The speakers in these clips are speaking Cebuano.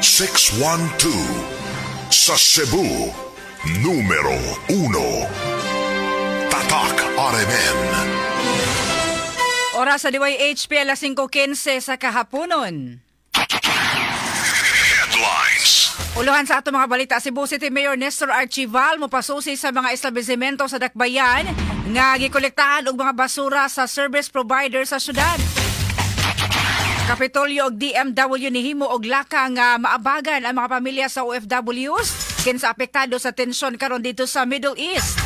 612. Sa Cebu, numero 1. Tatak RMN. Oras sa DYHP, alas 5:15 sa kahaponon. Headlines. Uluhan sa ato mga balita, Cebu City Mayor Nestor Archival mopasusi sa mga establishmento sa Dakbayan nga gikolektahan og mga basura sa service provider sa syudad. Kapitolyo og DMW nihimo og laka nga maabagan ang mga pamilya sa OFWs kinsa apektado sa tensyon karon dito sa Middle East.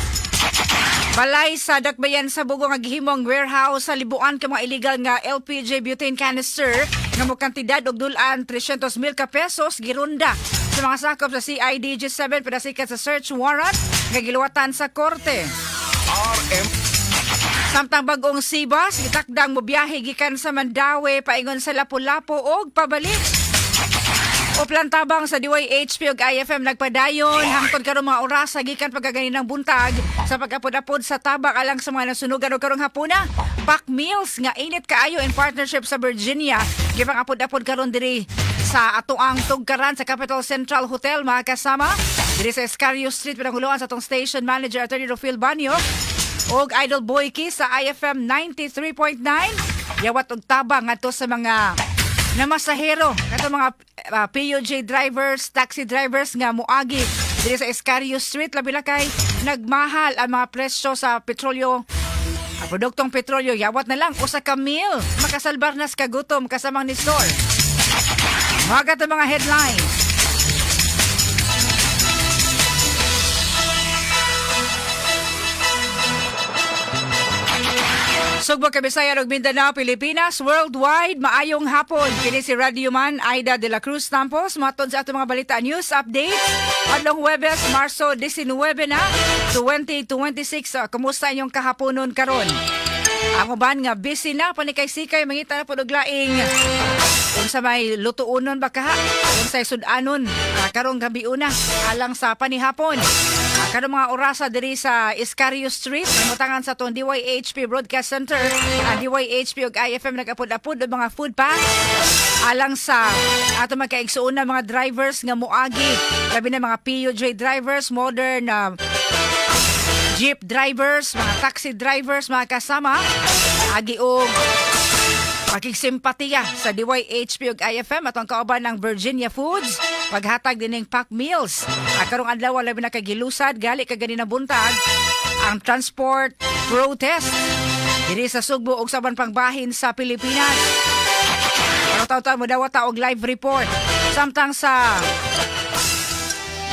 Balay sa Dakbayan sa Bugo nga gihimong warehouse sa libuan ka mga illegal nga LPG butane canister nga mokantidad og dul-an 300 mil ka pesos girunda sa mga sakop sa CIDG 7 pinasikat sa search warrant nga giluwatan sa korte. RM. Samtang bagong Sibas gitakdang mobiyahe gikan sa Mandaue paingon sa Lapu-Lapu og pabalik. O plantabang sa DYHP ug IFM nagpadayon hangtod karong mga oras gikan pagkaganinang buntag sa pag-apod-apod sa tabak alang sa mga nasunugan og karong hapuna. Pack meals nga init kaayo in partnership sa Virginia gipang-apod-apod karon diri sa atoang tugkaran sa Capital Central Hotel, mga kasama. Diri sa Escario Street, pinanguluan sa atong station manager, Attorney Rufil Banyo, og Idol Boyki sa IFM 93.9. Yawat og tabang ngadto sa mga namasahero kato mga PUJ drivers, taxi drivers nga muagi diri sa Escario Street, labi na kay nagmahal ang mga presyo sa petrolyo. Ang produktong petrolyo, yawat na lang usa ka meal makasalbar nas kagutom, kasamang ni store. Mga kato mga headlines. Sugbo, Kabisaya ug Mindanao, Pilipinas, worldwide, maayong hapon. Kini si Radio Man Aida de la Cruz Tampos, matod sa atong mga balita, news updates. Adlong Huwebes, Marso 19 na, 2026. Kumusta inyong kahaponon karon? Ang uban nga busy na panikay-sikay, mangita na pud og laing unsa may lutuonon ba kaha, unsay sud-anon karong gabi una alang sa panihapon. Karong mga orasa diri sa Iscario Street, namutangan sa atong DYHP Broadcast Center, ang DYHP ug IFM nag-apod-apod og mga food pack alang sa ato magkaigsuon na mga drivers nga moagi, labi na mga PUJ drivers, modern jeep drivers, mga taxi drivers, mga kasama, agi og pakigsimpatiya sa DYHP ug IFM atong kauban ng Virginia Foods paghatag dining pack meals. At karong adlaw, labi na kay gilusad gali kaganina buntag ang transport protest diri sa Sugbo ug sa uban pang bahin sa Pilipinas. Pero taw mo dawat ta og live report. Samtang sa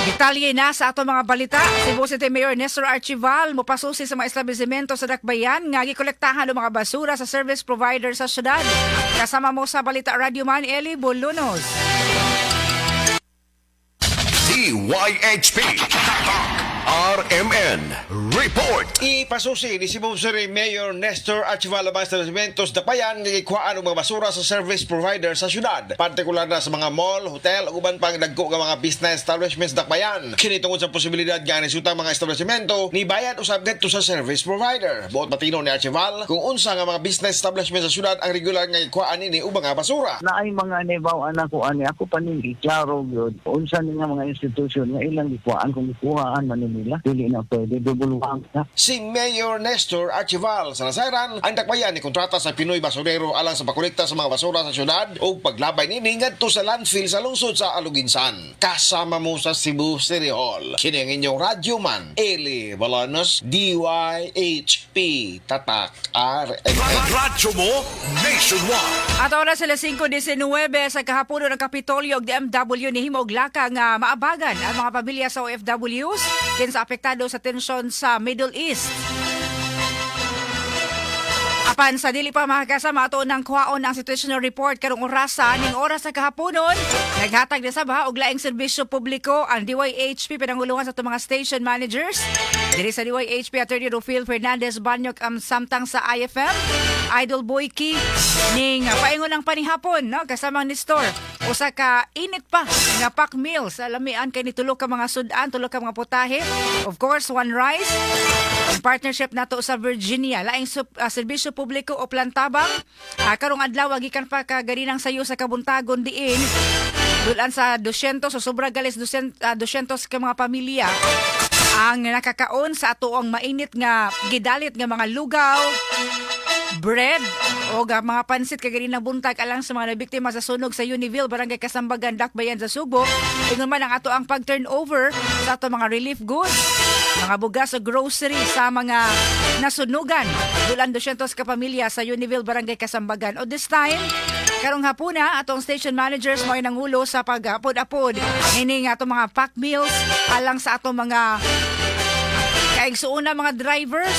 detalye na sa ato mga balita, Cebu City Mayor Nestor Archival mopasusi sa mga establishmento sa Dakbayan nga gikolektahan ng mga basura sa service provider sa syudad. Kasama mo sa balita, Radyoman Eli Bolunos. DYHP. Tatak RMN. Report. Ipasusi ni Cebu City Mayor Nestor Archival ang mga establishmentos Dakbayan nga gikuhaan og mga basura sa service provider sa syudad. Partikular na sa mga mall, hotel ug uban pang dagko nga mga business establishments Dakbayan. Kini tungod sa posibilidad nga ni sutang mga establishmento ni bayad usab ngadto sa service provider. Buot matino ni Archival kung unsa nga mga business establishment sa syudad ang regular nga gikuhaan nini og mga basura. Naay mga nebaw anak ko ani ako pa ning klaro gyud unsa ni nga mga institusyon nga ilang gikuhaan. Kung gikuhaan man ni nila, dili na pwede, double whammy na. Si Mayor Nestor Archival sa nasayran, ang Dakbayan ni kontrata sa Pinoy Basurero alang sa pagkolekta sa mga basura sa syudad o paglabay nini ngadto sa landfill sa lungsod sa Aloguinsan. Kasama mo sa Cebu City Hall, kini ang inyong radyo man, Eli Balanos, DYHP, Tatak RMN. Radyo mo nationwide. At oras sila 5:19 sa kahaponon ng Kapitolyo ug DMW nihimo og laka nga maabagan ang mga pamilya sa OFWs kinsa apektado sa tensyon sa Middle East. Apan sa dili pa, mga kasama, ato nang kuhaon ang situational report karong orasa. Ning oras sa kahaponon, naghatag na sab og laing serbisyo publiko ang DYHP pinanguluhan sa atong mga station managers. Diri sa DYHP, Attorney Rufil Fernandez Banyok, ang samtang sa IFM, Idol Boyki, ning paingon ang panihapon, no, kasama ni store. Usa ka init pa nga pack meals. Lamian kay ni tulo ka mga sudan, tulo ka mga putahe. Of course, one rice. In partnership nato sa Virginia, laing serbisyo publiko o plantabang. Karong adlaw gikan pa kaganinang sayo sa kabuntagon diin. Dulan sa 200 o sobra galis 200, 200 ka mga pamilya ang nakakaon sa atoang mainit nga gidalit nga mga lugaw, bread o ga mga pansit kaganinang buntag alang sa mga nabiktima sa sunog sa Univille, Barangay Kasambagan, Dakbayan sa Sugbo. Ingon man ang ato ang pag-turnover sa ato mga relief goods, mga bugas o grocery sa mga nasunugan. Dulan 200 ka pamilya sa Univille, Barangay Kasambagan. O this time, karong hapuna, atong station managers mo ay nangulo sa pag-apod-apod ini nga atong mga pack meals alang sa atong mga kaigsuuna mga drivers,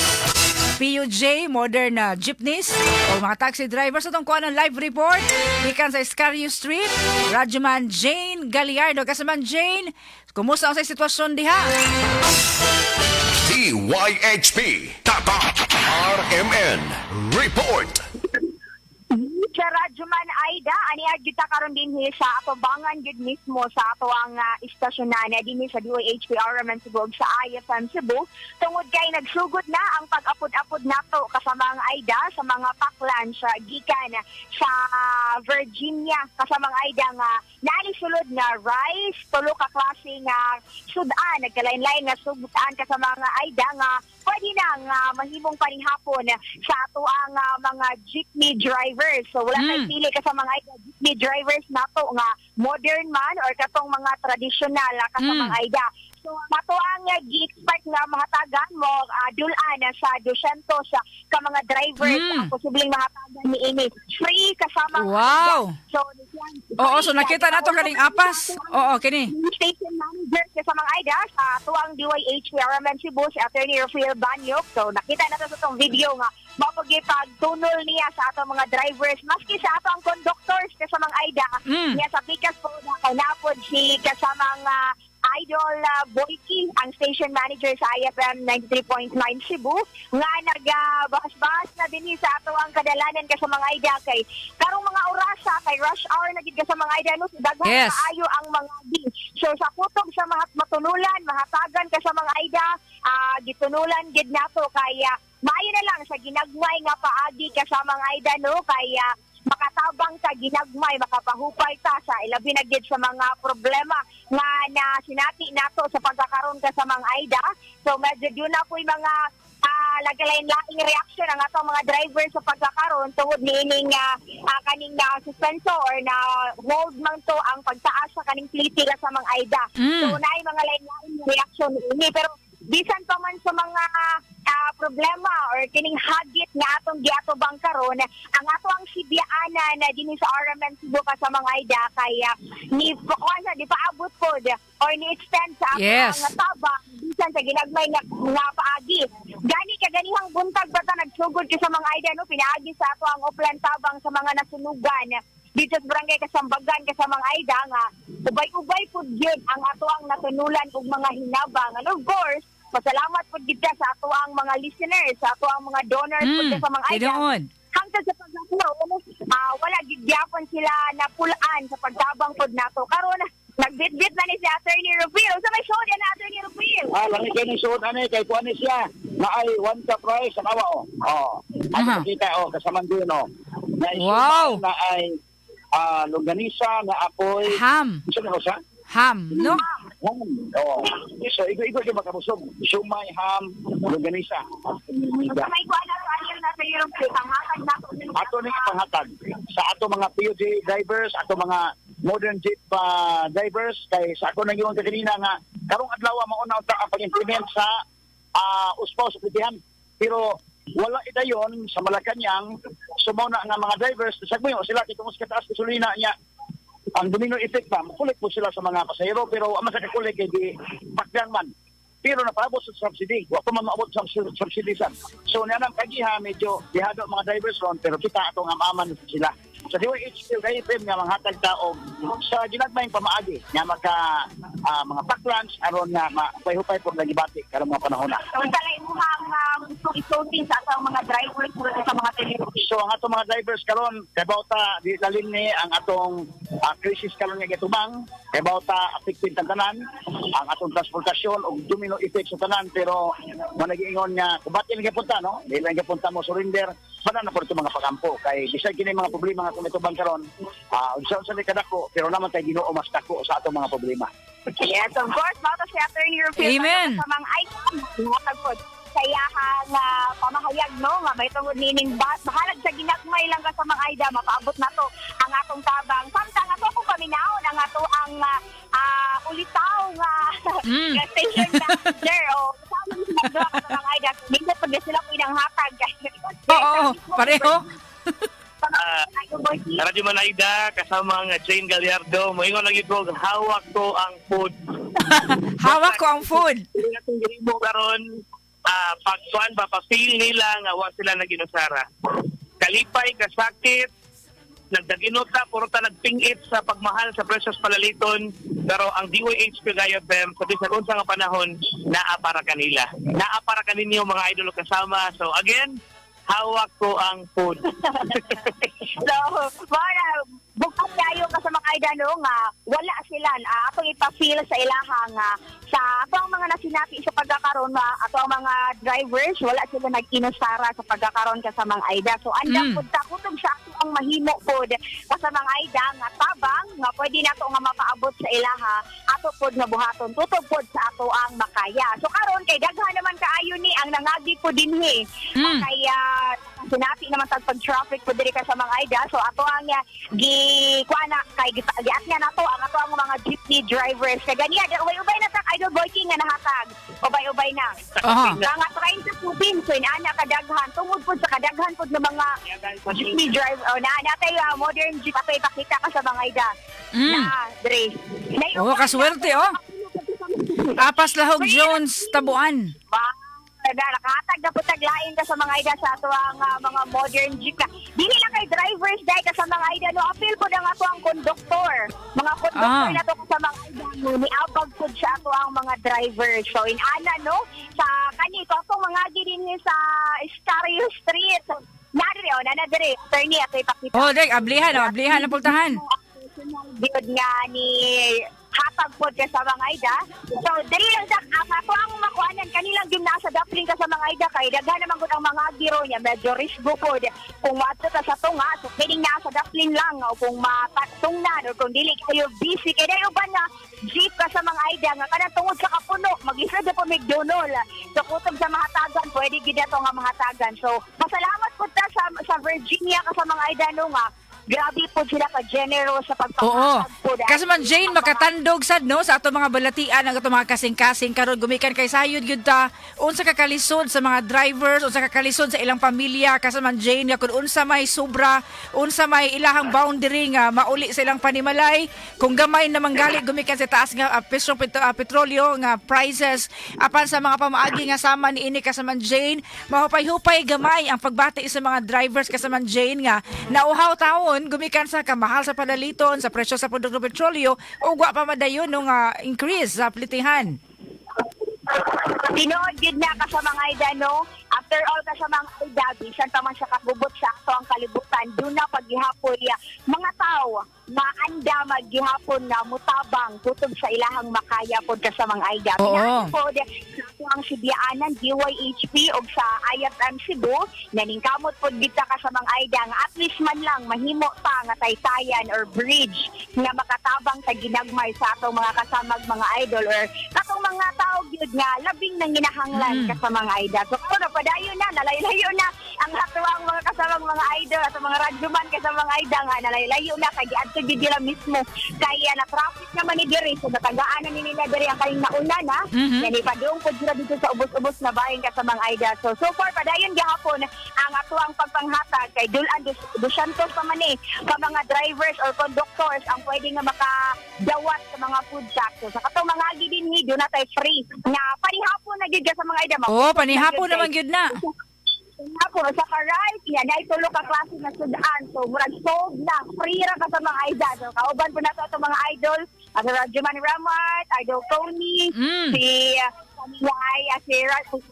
PUJ, modern na jeepneys, o mga taxi drivers. Atong kuha ng live report gikan sa Escario Street, Radyoman Jane Gallardo. Kasaman Jane, kumusta ang sa sitwasyon diha? DYHP Tatak RMN Report. Sa Radyoman Aida, ani kita karon dinhi sa atubangan gid mismo sa ato ang istasyonan dinhi sa DYHP RMN Cebu ug sa IFM Cebu tungod kay nagsugod na ang pag-apod-apod nato kasama ang Aida sa mga paklan sa gikan sa Virginia, kasama ang Aida, nga naali sulod nga rice, tulo ka klase nga sudan, nagkalain-lain nga sudan, kasama nga Aida, nga pwede na nga mahimong panihapon sa ato ang mga jeepney drivers. So wala tay pili kasama mga Aida, jeepney drivers nato nga modern man or katong mga traditional, kasama Aida. So mato ang gi-expect nga mahatagan mo dulan sa 200 sa ka mga drivers ang posibleng mahatagan niini. Free, kasama Aida. So Oo, so nakita nato kaning apas. Oo, kini. Station manager sa mga Aida sa tuang DYHP RMN Cebu, si Attorney Rafael Banyok. So nakita na to sa itong video nga mapagipagtunol niya sa atong mga drivers maski sa ato ang conductors, kasamang Aida. Niya sa pikas po na kay napod si kasamang Idol Boyki, ang station manager sa IFM 93.9 Cebu, nga nagbahas-bahas na din sa ato ang kadalanan, kasamang Aida, kay karong mga orasa kay rush hour na gid, kasamang Aida, no? Daghan kaayo ang mga beach. So sa kutob sa mga matunulan, mahatagan ka sa mga Aida, gitunulan gid nato kaya maayo na lang sa ginagmay nga paagi, kasama ang Aida, no, kaya makatabang ka ginagmay, makapahupay ta sa ilabi na gid sa mga problema nga na sinati nato sa pagkakaroon ka sa mga Aida. So medyo duna na po'y mga lagalain-laing reaction ang atong mga driver sa pagkakaroon tungod niining kaning na suspenso or na hold man to ang pagtaas sa kaning pliti sa mga Aida. So naay mga lain-laing reaction niini, pero bisan pa man sa mga problema or kining hagit nga atong giatubang karon, ang ato ang sibyaanan na dinhi sa RMN Cebu, sa mga Aida, kaya ni kuan sa di paabot pod or ni extend sa ato ang tabang bisan sa ginagmay nga paagi. Gani kaganihang buntag ba ta nagsugod ka sa mga Aida, no, pinaagi sa ato ang uplan tabang sa mga nasunugan dito sa Barangay Kasambagan, ka sa mga Aida, nga ubay-ubay pud gyud ang ato ang natunulan og mga hinabang. And of course, pasalamat pud gid ta sa ato ang mga listeners, sa ato ang mga donors pud sa mga Aida. Tinuod. Hangtod sa pagkakaroon, wala gid gyapon sila napulaan sa pagtabang pud nato. Karon nagbitbit na ni si Attorney Rufil. Sa may show na Attorney Rufil. Ah, langi kay ni suod ani kay kuan ni siya. Na ay one cup rice ang awa oh. Oh. Ano kita oh kasaman din oh. Na Na ay longganisa na apoy. Ham. Unsa na siya? Ham, no? Ham. Oh. So igo-igo di makabusog. Siomai, ham, longganisa. Sa may kuan na to Attorney Rufil, panghatag nato. Ato ning ipanghatag sa ato mga PUJ drivers, ato mga modern jeep drivers kay sa ako nang yung kanina nga karong adlaw mao na unta ang pag-implement sa uspaw sa plitihan. Pero wala idayon sa Malacañang, sumaw na nga mga drivers sa mo sila kay tungod sa kataas gasolina niya, ang domino effect ba mukulik po sila sa mga pasahero, pero ang sa kakulik kay di pakdang man, pero napaabot sa subsidy, wa pa man maabot sa subsidy sa. So niya nang kagiha, medyo dihado ang mga drivers ron, pero kita atong amaman sila sa DYHP ug IFM nga manghatag ta og sa ginagmayng pamaagi nga maka mga pack lunch aron nga mapayhupay po nagibati karong mga panahon na. So, unsa lay imong atong isulti sa atong mga drivers sa mga telepono? So ang atong mga drivers karon, kay ta di lalim ni ang atong crisis karon nga gitubang, kay ta affected ang tanan, ang atong transportasyon og domino effect sa tanan, pero mo nagiingon nga kung ba't lang punta, no, di lang punta mo surrender wala na po ito mga pakampo kay bisan kini mga problema nga atong itubang karon, unsa unsa ni kadako, pero naman tay Ginoo mas dako sa atong mga problema. Yes, of course. Mao to si Attorney Rufil. Amen. Sa mga icon, hatag po sa iyahang pamahayag, no, nga may tungod nining bus bahalag sa ginagmay lang ka sa mga aida mapaabot na to ang atong tabang, samtang ato kung paminawon ang ato ang ulitaw nga nga station manager o sa mga mga aida minsan pag sila ko inang hatag. Oo, pareho. Radyo Manayda, kasama ang Jane Gallardo. Moingon lagi ko, hawak ko ang food. Hawak ko ang food. Hindi natin giribo karon, pagkuan ba, pa-feel nila nga wa sila naginusara. Kalipay, kasakit, nagdaginot ta, puro ta nagpingit sa pagmahal sa presyos palaliton, pero ang DYHP FM sa bisan unsa nga panahon, naa para kanila. Naa para kaninyo, mga idol kasama. So again, hawak ko ang food. So, wala, bukas tayo ka sa mga idol, no, nga wala sila atong ipa-feel sa ilaha nga sa atong mga nasinapi sa pagkakaroon nga ato ang mga drivers, wala sila nag-inusara sa pagkakaroon ka sa mga aida. So andam pud ta kutob sa ato ang mahimo pod ka sa mga aida nga tabang nga pwede nato nga mapaabot sa ilaha, ato pod nga buhaton tutob pod sa ato ang makaya. So karon kay daghan naman kaayo ni ang nangagi pod dinhi. Kaya sinapi naman tag pag-traffic po diri ka sa mga aida. So ato ang gi kuana na kay giat nga nato ang ato ang mga jeepney drivers. Kay ganiya ubay-ubay na tak, Idol Boyking, nga nahatag. Ubay-ubay na. Nga 30 tubin so inaana kadaghan tungod pud sa kadaghan pud ng mga jeepney driver. Oh, na natay modern jeep ato ipakita ka sa mga aida. Na dre. Oh, kaswerte, oh. Apas Lahog Jones, Tabuan. Wow, na nakahatag na po taglain ka sa mga ida sa ato ang mga modern jeep na. Dili lang kay drivers dahil ka sa mga ida, no, apil po na nga to ang konduktor. Mga konduktor na to sa mga ida, no, niabag po sa ato ang mga drivers. So inana, no, sa kani ko atong mga dinhi sa Estario Street. Nadire oh, nana dire, attorney, ato ipakita. Oh, dek, ablihan, oh, ablihan ang pultahan. Gyud nga ni hatag po ka sa mga ida. So, dili lang sa ang ako ang makuanan kanilang gyud nasa dapling ka sa mga ida kay daghan naman gud ang mga giro niya, medyo risgo pod kung moadto ka sa tunga. So kining nasa daplin lang o kung matatong na or kung dili kayo busy kay dahil uban na jeep ka sa mga ida nga kanang tungod sa kapuno maglisod na po McDonald. So kutob sa mahatagan pwede gid ato nga mahatagan. So pasalamat pud ta sa Virginia ka sa mga ida, no, nga grabe po sila ka generous sa pagpahatag po. Kasi man Jane, makatandog sad, no, sa ato mga balatian ang ato mga kasing-kasing karon gumikan kay sayod gyud ta unsa ka kalisod sa mga drivers, unsa ka kalisod sa ilang pamilya, kasi man Jane nga kun unsa may sobra, unsa may ilahang boundary nga mauli sa ilang panimalay kung gamay na manggali gumikan sa taas nga presyo petrolyo nga prices, apan sa mga pamaagi nga sama niini, kasaman Jane, mahupay-hupay gamay ang pagbati sa mga drivers, kasaman Jane, nga nauhaw taon gumikan sa kamahal sa panaliton sa presyo sa produkto petrolyo ug wa pa madayon no nga increase sa plitihan. Tinuod gid na ka sa mga ida, no. After all ka sa mga ida, bisan pa man sa kagubot sa ato ang kalibutan, doon na paghihapon ya mga tao maanda maghihapon na mutabang kutob sa ilahang makaya pod ka sa mga ida. Pinaagi pod sa ato ang Sibyaanan DYHP og sa IFM Cebu, naningkamot pod kita ka sa mga ida nga at least man lang mahimo pa nga taytayan or bridge nga makatabang sa ginagmay sa atong mga kasamag mga idol or katong mga tao gyud nga labing nang ginahanglan ka sa mga ida. So karon padayon na, nalaylayo na ang hatuang mga kasamang mga idol at mga radyoman ka sa mga ida nga nalaylayo na kay giadto gyud nila mismo kaya na traffic naman ni diri, so natagaan na ni nila diri ang kaning nauna na. Yani padung pud sila dito sa ubos-ubos na bahin ka sa mga ida. So so far padayon gihapon ang atuang pagpanghatag kay dulan 200 pa man eh ka mga drivers or conductors ang pwede nga makadawat sa mga food truck. So sa katong mga agi dinhi do na tay free nga panihapon na gyud ka sa mga ida. Oh, panihapon naman gyud na. Ako sa ka-rice, yan ay tulo ka klase na sudan. So murag sold na, free ra ka sa mga idol. So kauban po nato atong mga idol, ang Radyoman Ramart, Idol Tony, si si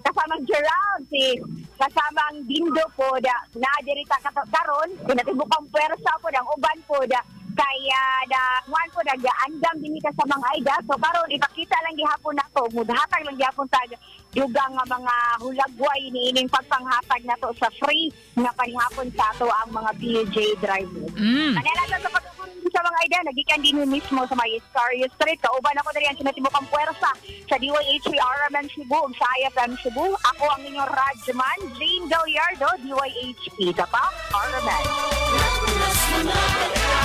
kasamang Gerald, si Kasama ang Dindo po da na diri ta karon kinatibukang puwersa po ang uban po da kaya da kuan po nagaandam dinhi ka sa mga aida. So karon ipakita lang gihapon nato, mudhatag lang gihapon tag dugang nga mga hulagway niining pagpanghatag nato sa free nga panihapon sa ato ang mga PUJ drivers. Kanila sa pagkakurin sa mga aida, nagikan din mismo sa may Iscario Street. Kauban ako diri ang kinatibukang puwersa sa DYHP RMN Cebu ug sa IFM Cebu. Ako ang inyong Rajman, Jane Gallardo, DYHP. Tapak RMN.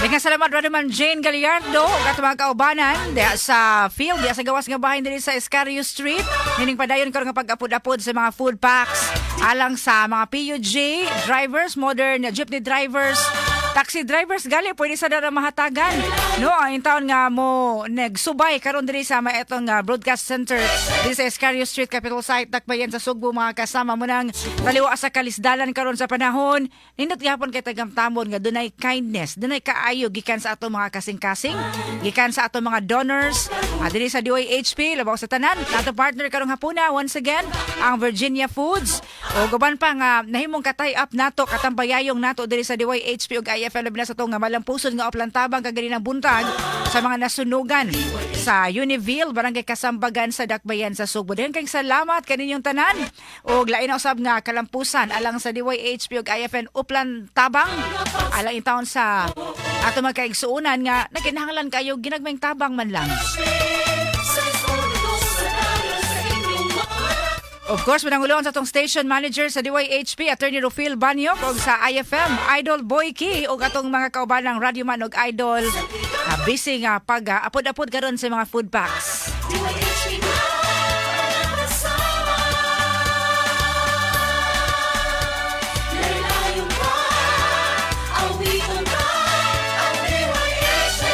Daghang salamat, Radyoman Jane Gallardo, ug ato mga kaubanan diha sa field, diha sa gawas nga bahin diri sa Escario Street. Nining padayon karon nga pag-apod-apod sa mga food packs alang sa mga PUJ drivers, modern jeepney drivers, taxi drivers gali pwede sa dara mahatagan, no, ang taon nga mo nagsubay karon diri sa may etong broadcast center diri sa Escario Street, Capital Site, Dakbayan sa Sugbo. Mga kasama mo nang taliwa sa kalisdalan karon sa panahon, nindot gihapon kay tagamtamon nga dunay kindness, dunay kaayo gikan sa ato mga kasing-kasing, gikan sa ato mga donors diri sa DYHP. Labaw sa tanan, ato partner karong hapuna once again ang Virginia Foods o guban pa nga nahimong ka-tie up nato, katambayayong nato diri sa DYHP ug IFM, labi na sa atong nga malampuson nga Oplan Tabang kaganinang buntag sa mga nasunugan sa Univille, Barangay Kasambagan sa Dakbayan sa Sugbo. Daghang kayong salamat kaninyong tanan ug lain na usab nga kalampusan alang sa DYHP ug IFN Uplan Tabang alang intawon sa ato mga kaigsuonan nga nagkinahanglan kayo ginagmayng tabang man lang. Of course, manangulon sa atong station manager sa DYHP, Attorney Rufil Banyok, ug sa IFM, Idol Boyki, ug atong mga kaubanang radyoman ug idol, busy nga pag apod-apod karon sa mga food packs. DYHP kasama. Laylayon ka, awitan ka, ang DYHP.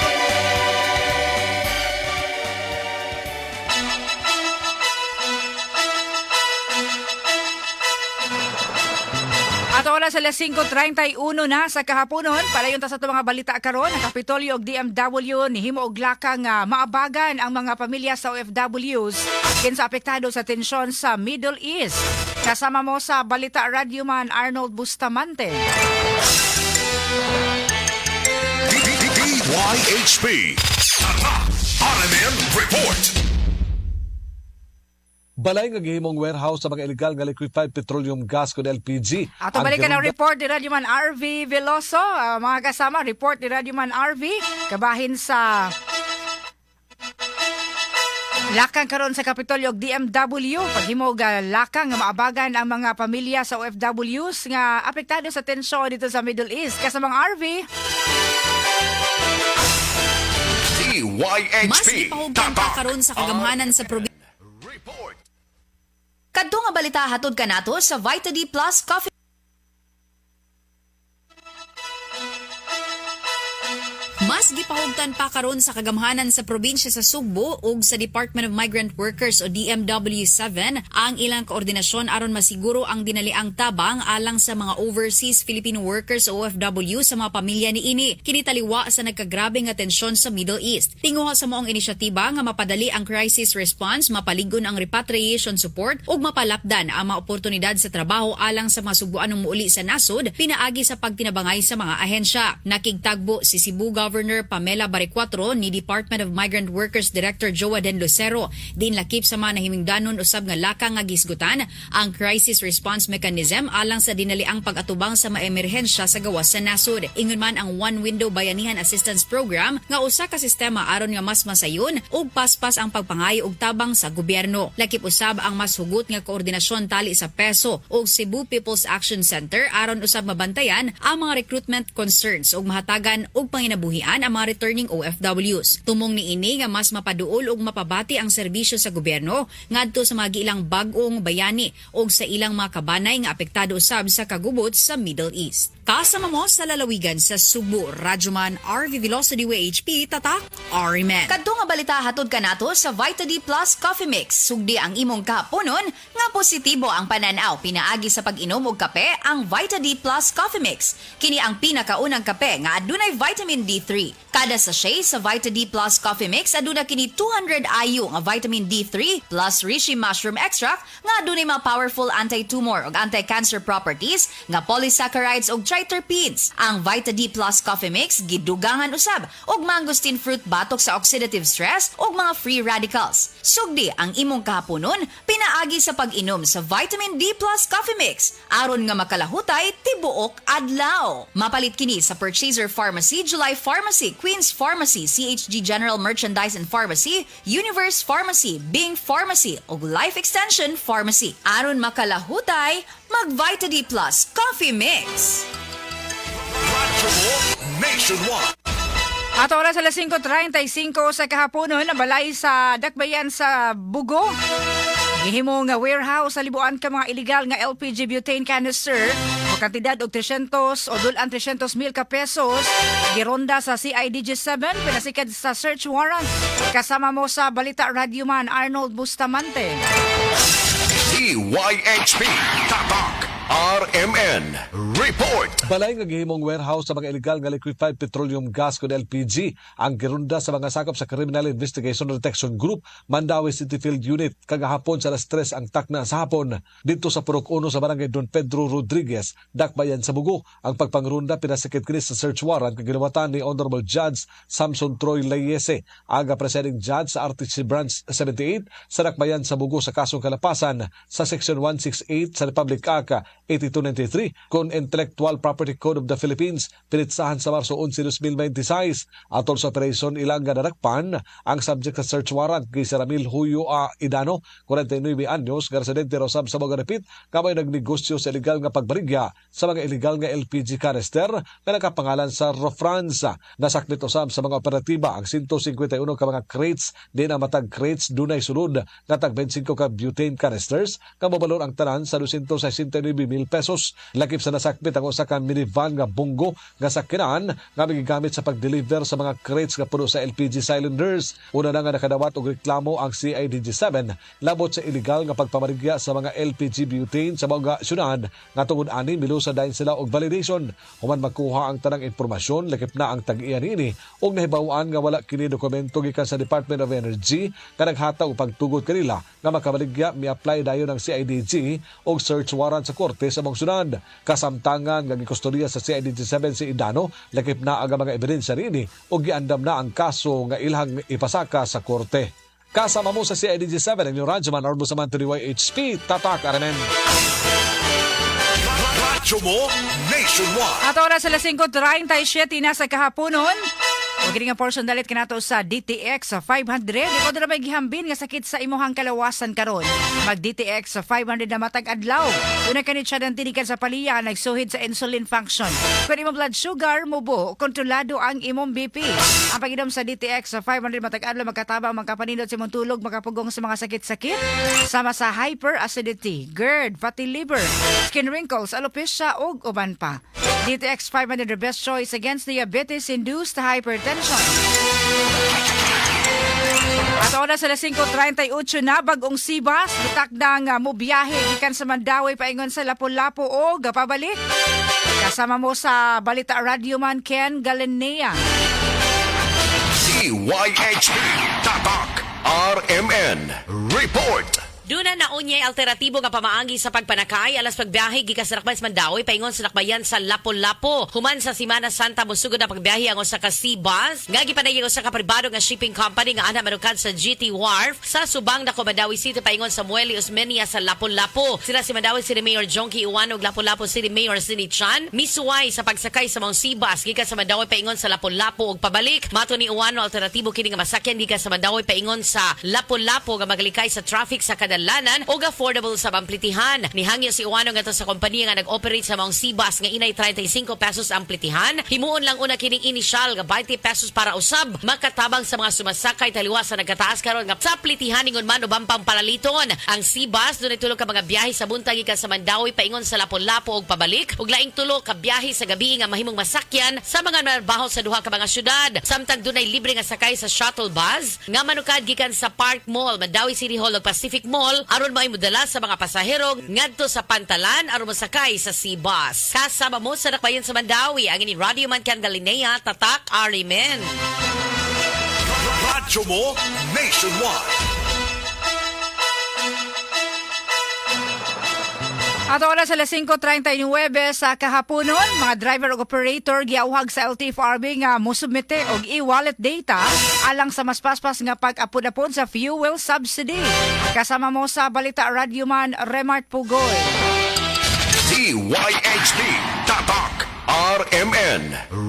At oras alas 5:31 na sa kahaponon, palayon ta sa atong mga balita karon. Ang Kapitolyo ug DMW nihimo og lakang nga maabagan ang mga pamilya sa OFWs kinsa apektado sa tensyon sa Middle East. Kasama mo sa balita, Radyoman Arnold Bustamante. DYHP. RMN Report. Balay nga gihimong warehouse sa mga illegal nga liquefied petroleum gas kon LPG. Ato balikan ang report ni Radyoman RV Veloso. Mga kasama, report ni Radyoman RV kabahin sa lakang karon sa Kapitolyo ug DMW paghimog lakang nga maabagan ang mga pamilya sa OFWs nga apektado sa tensyon dito sa Middle East. Kasamang RV. DYHP. Mas gipahugtan pa karon sa kagamhanan sa probinsya. Report. Kadto nga balita hatod kanato sa Vita D Plus Coffee. Mas gipahugtan pa karon sa kagamhanan sa probinsya sa Sugbo ug sa Department of Migrant Workers o DMW7 ang ilang koordinasyon aron masiguro ang dinaliang tabang alang sa mga overseas Filipino workers o OFW sa mga pamilya niini. Kini taliwa sa nagkagrabe nga tensyon sa Middle East. Tinguha sa maong inisyatiba nga mapadali ang crisis response, mapaligon ang repatriation support ug mapalapdan ang mga oportunidad sa trabaho alang sa mga Sugbuanong muuli sa nasod pinaagi sa pagtinabangay sa mga ahensya. Nakigtagbo si Cebu Governor Pamela Baricuatro ni Department of Migrant Workers Director Joaden Lucero din lakip sa mga nahimingdanon usab nga lakang nga gisgutan ang crisis response mechanism alang sa dinaliang pag-atubang sa maemerhensya sa gawas sa nasod. Ingon man ang One Window Bayanihan Assistance Program nga usa ka sistema aron nga mas masayon ug paspas ang pagpangayo og tabang sa gobyerno. Lakip usab ang mas hugot nga koordinasyon tali sa PESO ug Cebu People's Action Center aron usab mabantayan ang mga recruitment concerns ug mahatagan og panginabuhian ang mga returning OFWs. Tumong niini nga mas mapaduol ug mapabati ang serbisyo sa gobyerno ngadto sa mga giilang bag-ong bayani ug sa ilang mga kabanay nga apektado usab sa kagubot sa Middle East. Kasama mo sa lalawigan sa Sugbo, Radyoman RV Veloso, DYHP, Tatak, RMN. Kadto nga balita hatod kanato sa Vita D Plus Coffee Mix. Sugdi ang imong kahaponon nga positibo ang pananaw pinaagi sa pag-inom og kape ang Vita D Plus Coffee Mix. Kini ang pinakaunang kape nga adunay vitamin D3. D3. Kada sachet sa Vita D Plus Coffee Mix aduna kini 200 IU nga vitamin D3 plus reishi mushroom extract nga adunay mga powerful anti-tumor ug anti-cancer properties nga polysaccharides ug triterpenes. Ang Vita D Plus Coffee Mix gidugangan usab og mangosteen fruit batok sa oxidative stress ug mga free radicals. Sugdi ang imong kahaponon pinaagi sa pag-inom sa Vitamin D Plus Coffee Mix aron nga makalahutay tibuok adlaw. Mapalit kini sa Purchaser Pharmacy, July Pharmacy, Queen's Pharmacy, CHG General Merchandise and Pharmacy, Universe Pharmacy, Bing Pharmacy ug Life Extension Pharmacy. Aron makalahutay, mag Vita D Plus Coffee Mix. Radyo mo Nationwide. At oras alas 5:35 sa kahaponon, ang balay sa Dakbayan sa Bugo. Gihimo nga warehouse sa libuan ka mga illegal nga LPG butane canister o kantidad og 300 o dulan 300 mil ka pesos gironda sa CIDG 7 pinasikad sa search warrant. Kasama mo sa Balita Radyoman Arnold Bustamante. DYHP Tatak RMN Report. Balay nga gihimong warehouse sa mga illegal nga liquefied petroleum gas kon LPG ang girunda sa mga sakop sa Criminal Investigation and Detection Group, Mandaue City Field Unit, kagahapon sa alas 3 ang takna sa hapon didto sa Purok 1 sa Barangay Don Pedro Rodriguez, Dakbayan sa Bugo. Ang pagpangrunda pinasikit kini sa search warrant nga ginawatan ni Honorable Judge Samson Troy Leyese, aga presiding judge sa RTC Branch 78 sa Dakbayan sa Bugo, sa kasong kalapasan sa Section 168 sa Republic Act 8293 kon Intellectual Property Code of the Philippines, pinitsahan sa Marso 11, 2026. Atol sa operation, ilang narakpan ang subject sa search warrant kay si Ramil Huyo A. Idano, 49 anyos, nga residente ra usab sa Maganapit, nga may nagnegosyo sa illegal nga pagbarigya sa mga illegal nga LPG canister nga nakapangalan sa Rofranza. Nasakmit usab sa mga operatiba ang 151 ka mga crates, di na matag crates dunay sulod nga tag 25 ka butane canisters nga mobalor ang tanan sa 269 mil pesos. Lakip sa nasakmit ang usa ka minivan nga bunggo nga sakyanan nga gigamit sa pag-deliver sa mga crates nga puno sa LPG cylinders. Una na nga nakadawat og reklamo ang CIDG 7 labot sa illegal nga pagpamarigya sa mga LPG butane sa mga syudad nga tungod ani milusa dayon sila og validation. Human makuha ang tanang impormasyon, lakip na ang tag-iya niini, ug nahibaw-an nga wala kini dokumento gikan sa Department of Energy nga naghatag og pagtugot kanila nga makabaligya, mi-apply dayon ang CIDG og search warrant sa korte sa mga syudad. Kasamtangan nga gikustodiya sa CIDG 7 si Idano, lakip na ang mga ebidensya niini, ug giandam na ang kaso nga ilhang ipasaka sa korte. Kasama mo sa CIDG 7 ang inyong radyoman Arbo sa DYHP Tatak RMN. Radyo mo Nationwide. At oras alas 5:37 na sa kahaponon. Ug kini nga portion dalit kanato sa DTX sa 500. Ikaw dira may gihambin nga sakit sa imuhang kalawasan karon. Mag DTX sa 500 na matag adlaw. Una kani siya ng tinikan sa paliya nagsuhid sa insulin function. Kung imong blood sugar mubo, kontrolado ang imong BP. Ang pag-inom sa DTX sa 500 matag adlaw magkatabang magkapanindot sa imong tulog, makapugong sa mga sakit-sakit sama sa hyperacidity, GERD, fatty liver, skin wrinkles, alopecia ug uban pa. DTX 500, the best choice against diabetes-induced hypertension. At oras alas 5:38 na, bagong Sibas, gitakdang mobiyahe gikan sa Mandaue paingon sa Lapu-Lapu o pabalik. Kasama mo sa Balita Radyoman Ken Galinea. DYHP Tatak RMN Report. Duna na unyay alternatibo nga pamaagi sa pagpanakay alas pagbiyahe gikan sa Dakbayan sa Mandaue paingon sa Dakbayan sa Lapu-Lapu. Human sa Simana Santa, mosugod na pagbiyahe ang usa ka sea bus nga gipanayag usa ka pribado nga shipping company nga ana manukad sa GT Wharf sa Subang Dako, Mandaue City paingon sa Muelle Osmeña sa Lapu-Lapu. Sila si Mandaue City Mayor Jonkie Ouano ug Lapu-Lapu City Mayor Cindy Chan misuway sa pagsakay sa maong sea bus gikan sa Mandaue paingon sa Lapu-Lapu ug pabalik. Mato ni Ouano, alternatibo kini nga masakyan gikan sa Mandaue paingon sa Lapu-Lapu nga magalikay sa traffic sa kadalanan ug affordable sa pamplitihan. Nihangyo si Ouano ngadto sa kompanya nga nag-operate sa maong sea bus nga inay 35 pesos ang plitihan. Himuon lang una kining initial nga 20 pesos para usab makatabang sa mga sumasakay taliwas sa nagkataas karon nga sa plitihan ingon man uban pang palaliton. Ang sea bus dunay tulo ka mga biyahe sa buntag gikan sa Mandaue paingon sa Lapu-Lapu ug pabalik ug laing tulo ka biyahe sa gabi nga mahimong masakyan sa mga manarbaho sa duha ka mga syudad. Samtang dunay libre nga sakay sa shuttle bus nga manukad gikan sa Park Mall, Mandaue City Hall ug Pacific Mall. long haul aron maimudala sa mga pasahero ngadto sa pantalan aron mosakay sa sea bus. Kasama mo sa dakbayan sa Mandaue ang inyong Radio Man Candalinea, Tatak RMN. Radyo mo nationwide. Ato oras alas 5:39 sa kahaponon, mga driver ug operator giawhag sa LTFRB nga mosubmite og e-wallet data alang sa mas paspas nga pag-apod-apod sa fuel subsidy. Kasama mo sa balita, Radyoman Remart Pugoy. DYHP Tatak RMN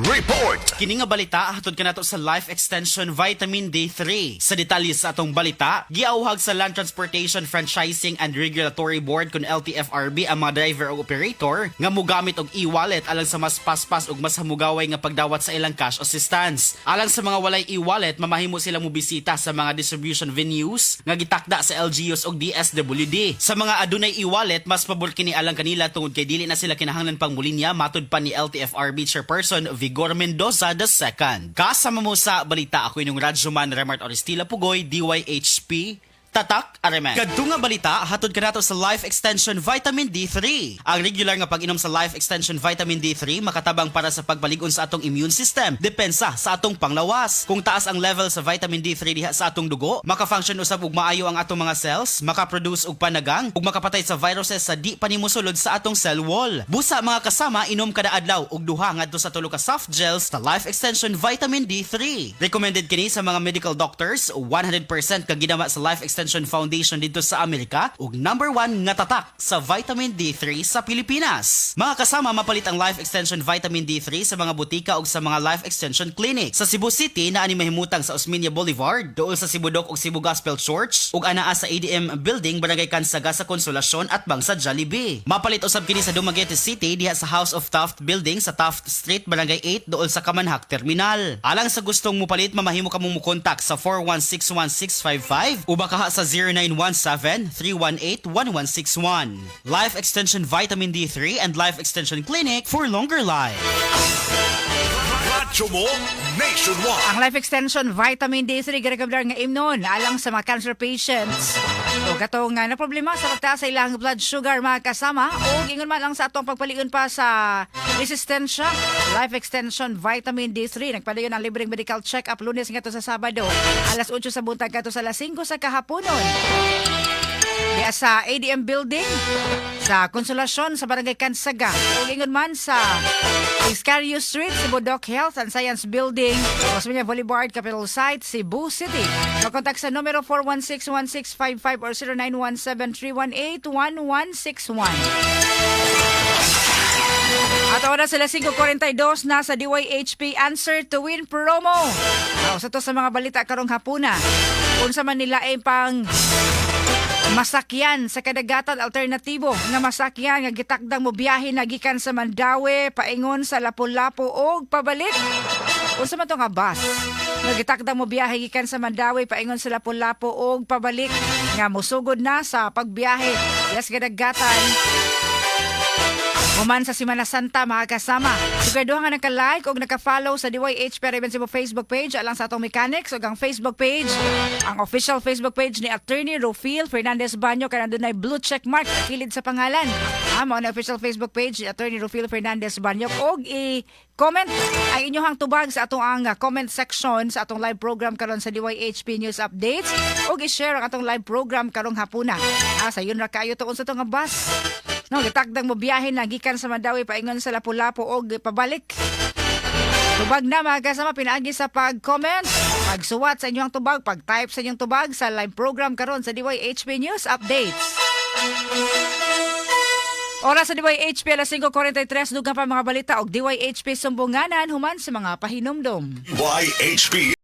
Report. Kini nga balita hatod kanato sa Life Extension Vitamin D3. Sa detalye sa atong balita, giawhag sa Land Transportation Franchising and Regulatory Board kun LTFRB ang mga driver o operator nga mogamit og e-wallet alang sa mas paspas ug mas hamugaway nga pagdawat sa ilang cash assistance. Alang sa mga walay e-wallet, mamahimo sila mobisita sa mga distribution venues nga gitakda sa LGUs ug DSWD. Sa mga adunay e-wallet, mas pabor kini alang kanila tungod kay dili na sila kinahanglan pang mulinya, matud pa ni LTFRB Chairperson Vigor Mendoza II. Kasama mo sa balita, ako inyong Radyoman Remart Oristila Pugoy, DYHP Tatak RMN. Kadto nga balita hatod kanato sa Life Extension Vitamin D3. Ang regular nga pag-inom sa Life Extension Vitamin D3 makatabang para sa pagbalig-on sa atong immune system, depensa sa atong panglawas. Kung taas ang level sa vitamin D3 diha sa atong dugo, maka-function usab og maayo ang atong mga cells, maka-produce og panagang ug makapatay sa viruses sa di pa nimo sulod sa atong cell wall. Busa, mga kasama, inom kada adlaw og 2 ngadto sa 3 ka soft gels sa Life Extension Vitamin D3. Recommended kini sa mga medical doctors, 100% kaginama sa Life Extension Foundation dito sa Amerika ug number 1 nga tatak sa vitamin D3 sa Pilipinas. Mga kasama, mapalit ang Life Extension Vitamin D3 sa mga butika ug sa mga Life Extension Clinic. Sa Cebu City naa ni mahimutang sa Osmeña Boulevard, duol sa Cebu Doc ug Cebu Gospel Church, ug anaa sa ADM Building, Barangay Cansaga sa Consolacion at bang sa Jollibee. Mapalit usab kini sa Dumaguete City diha sa House of Taft Building sa Taft Street, Barangay 8, duol sa Kamanhak Terminal. Alang sa gustong mupalit, mamahimo kamong mukontak sa 4161655 o baka sa 0917-318-1161. Life Extension Vitamin D3 and Life Extension Clinic for longer life. Radyo mo nationwide. Ang Life Extension Vitamin D3 girekomendar nga imnon alang sa mga cancer patients o katong nga na problema sa pagtaas sa ilang blood sugar, mga kasama, o ingon man lang sa atong pagpaligon pa sa resistensya. Life Extension Vitamin D3 nagpadayon ang libreng medical check-up Lunes ngadto sa Sabado, alas 8 sa buntag ngadto sa alas 5 sa kahaponon. Diya sa ADM Building sa Consolacion sa Barangay Cansaga. O ingon man sa Iscario Street, Cebu Doc Health and Science Building, Osmeña Boulevard, Capitol Site, Cebu City. Makontak sa numero 416-1655 or 0917-318-1161. At oras sila 5:42 na sa DYHP Answer to Win promo. Sa to sa mga balita karong hapuna. Unsa man nila ay pang masakyan sa kadagatan, alternatibo nga masakyan nga gitakdang mo biyahe na gikan sa Mandaue paingon sa Lapu-Lapu og pabalik? Unsa man to nga bus nga gitakdang mo biyahe gikan sa Mandaue paingon sa Lapu-Lapu og pabalik nga mosugod na sa pagbiyahe yes kadagatan human sa Semana Santa, mga kasama? Siguraduhan nga naka-like o naka-follow sa DYHP RMN Cebu Facebook page alang sa atong mechanics o ang Facebook page, ang official Facebook page ni Attorney Rufil Fernandez Banyo kaya nandun ay blue check mark kilid sa pangalan. Ah, mao na official Facebook page ni Attorney Rufil Fernandez Banyo og i-comment ang inyong tubag sa atong ang comment section sa atong live program karon sa DYHP News Updates og i-share ang atong live program karong hapuna. Ah, sayon ra kayo to unsa to nga bus. No, gitakdang mo biyahe na gikan sa Mandaue paingon sa Lapu-Lapu og pabalik. Tubag na, mga kasama, pinaagi sa pag-comment, pagsuwat sa inyong tubag, pag-type sa inyong tubag sa live program karon sa DYHP News Updates. Oras sa DYHP alas 5:43, dugang pa mga balita og DYHP Sumbunganan human sa mga pahinumdom. YHP.